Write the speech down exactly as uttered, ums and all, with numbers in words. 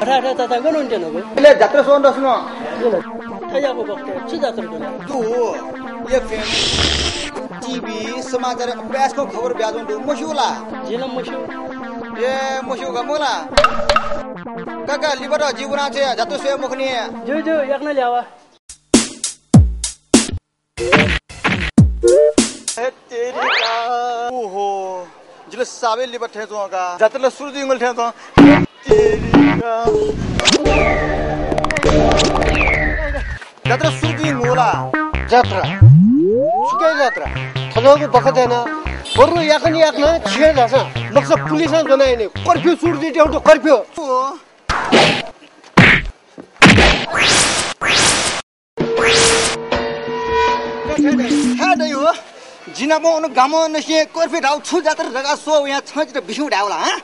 Thigh thigh तातां गन वनेत्यनागु? इले जात्रा स्वः दसुन। थ्याक्व बखतय् छु जात्रा दु ला? दु। एफएम, टिभी, समाचार, अभ्यासकं खबर ब्याजं दु, मस्यू ला? जिं नं मस्यू। ए, मस्यू का मला। काका, लिपा त जि वना छ्वये, जात्रा स्वये मखुनि। ज्यू, ज्यू, याकनं ल्यावा। हे तेरिका। ओहो, जिले साबे लिपा थें च्वं का। जात्रा सुरु जुइगुल थें च्वं। तेरिका। जात्रा सुरु जुइगुल ला? जात्रा? सुके जात्रा? थज्याःगु बखत याना। बरु याकनं याकनं छेँ धाःसा मखुसा पुलिसं ज्वना यानी। कर्फ्यू सुरु जुइत्यंगु दु, कर्फ्यू। ओ। थाय् दइ हो। जि नाप अन गामंनिसें कर्फ्यू धाउ छु जात्रा धकाः स्वः वयां छं जितः बिस्युं धायेवल, हँ?